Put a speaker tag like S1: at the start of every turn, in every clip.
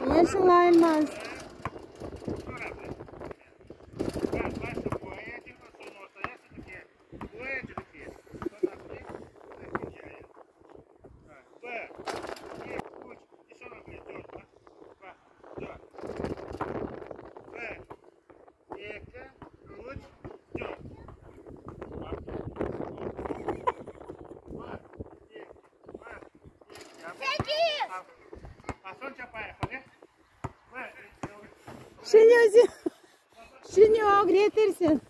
S1: Maşallah Elmaz. Şimdi özü, şimdi ögretirsin.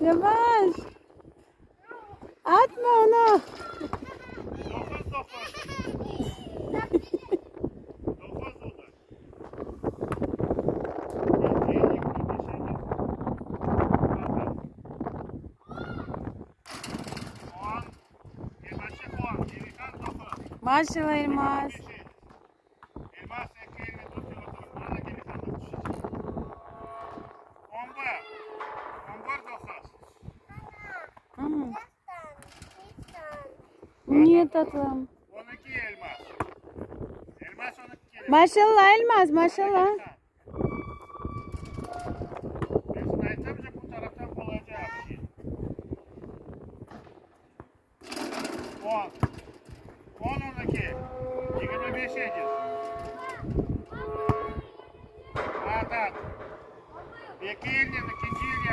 S1: Yavaş. Atma onu. Maşallah Elmaz. Ne tatlım. Maşallah Elmaz, maşallah.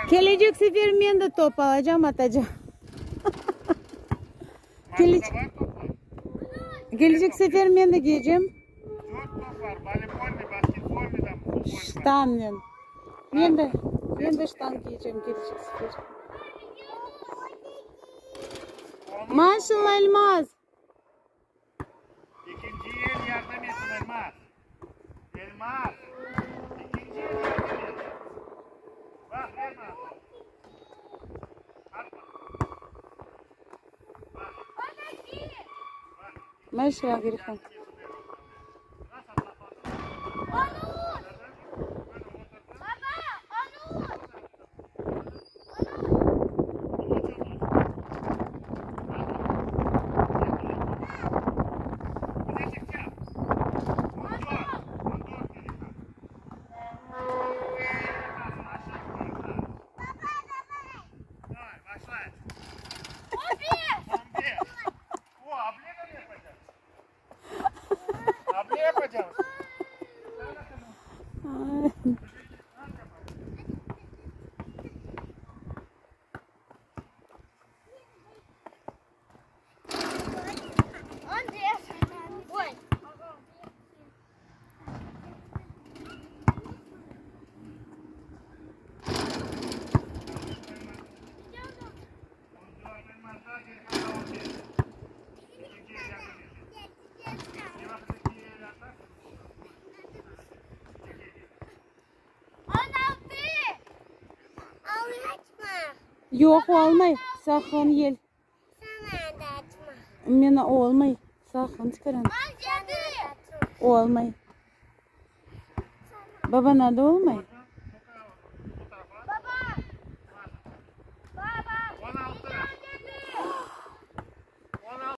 S1: Kelecek sefer men de top alacağım, atacağım. Kelecek, kelecek sefer men de keleceğim. Ştannen. Men de, men de ştan kiyeceğim kelecek sefer. Maşallah Elmaz.
S2: İkinci el yardım etsin Elmaz. Elmaz. İkinci el yardım et. Bak Elmaz. Atma. Bak. Bak.
S1: Maşallah Gülhan. Yoq, olmay. Saqın yel. Men olmay. Saqın çıqaram. Olmay. Babana da olmay.